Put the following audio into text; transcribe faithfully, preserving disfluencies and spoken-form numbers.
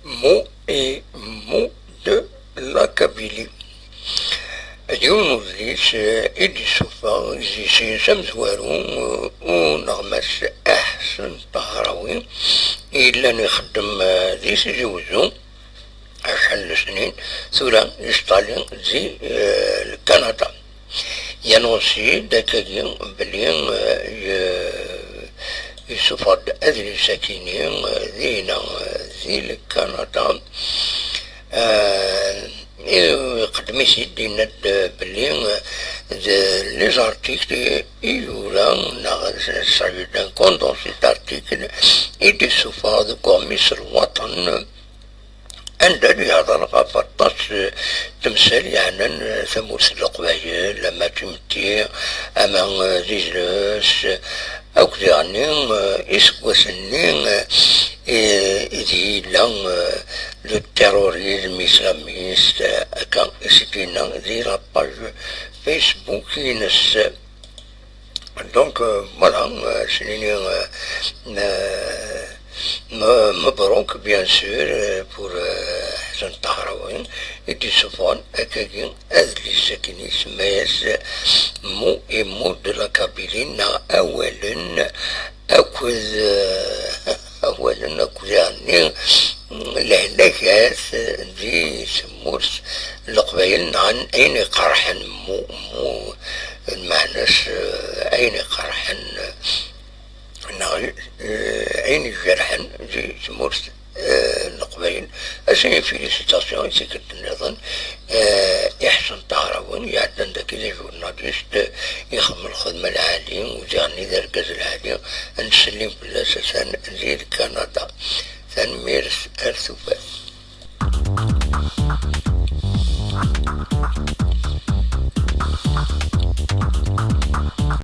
Mots et mots de la Kabylie. D yiwen n udlis, eh, i d-yessufeɣ idis-ines amezwaru, eh, uneɣmas Aḥsen Tahrawi, yellan ixeddem, eh, di Tizi Wezzu acḥal n lesnin, tura yesṭali di, eh, Lkanada. Yanunsi-d akkagi belli, eh, ye-, yessufeɣ-d adlis-akini, eh, dinna, eh, di Lkanada. Eh, iqeddem-it-id, yenna-d, eh, belli, eh, d les articles i yura, neɣ s'agit d'un condensé d'articles i d-yessufeɣ deg uɣmis Lwaṭen, anda i d-yehder ɣef aṭas, eh, temsal yeɛnan, eh, tamurt n Leqbayel, ama d timetti, ama, eh, d idles, eh, akk diɣenni, eh, iseggasen-nni, eh, i, i d yella, eh, le terrorisme islamiste, eh, akka i s-d-yenna di la page Facebook-ines. Donc, euh, voilà, euh, je n'ai, euh, euh, me- مبروك, bien sûr, euh, pour, euh, Ḥsen Tahrawi, i d-yessufɣen akkagi adlis akken isemma-yas Mots et mots de la Kabylie, neɣ awalen akked, euh, awalen akked, yeɛni, lehlakat di tmurt n Leqbayel, neɣ ayen iqerḥen mu, mu, lmeɛna-s, eh, ayen iqerḥen, eh, neɣ, eh, ayen ijerḥen di tmurt, eh, n Leqbayel. Ass-agi, félicitations i tikkelt nniḍen, eh, i Ḥsen Tahrawi, iɛeddan dagi d ajurnalist, eh, ixeddem lxedma lɛali, u diɣenni d argaz lɛali, ad nsellem fell-as atan di Lkanada. Tanemmirt, ar tufat.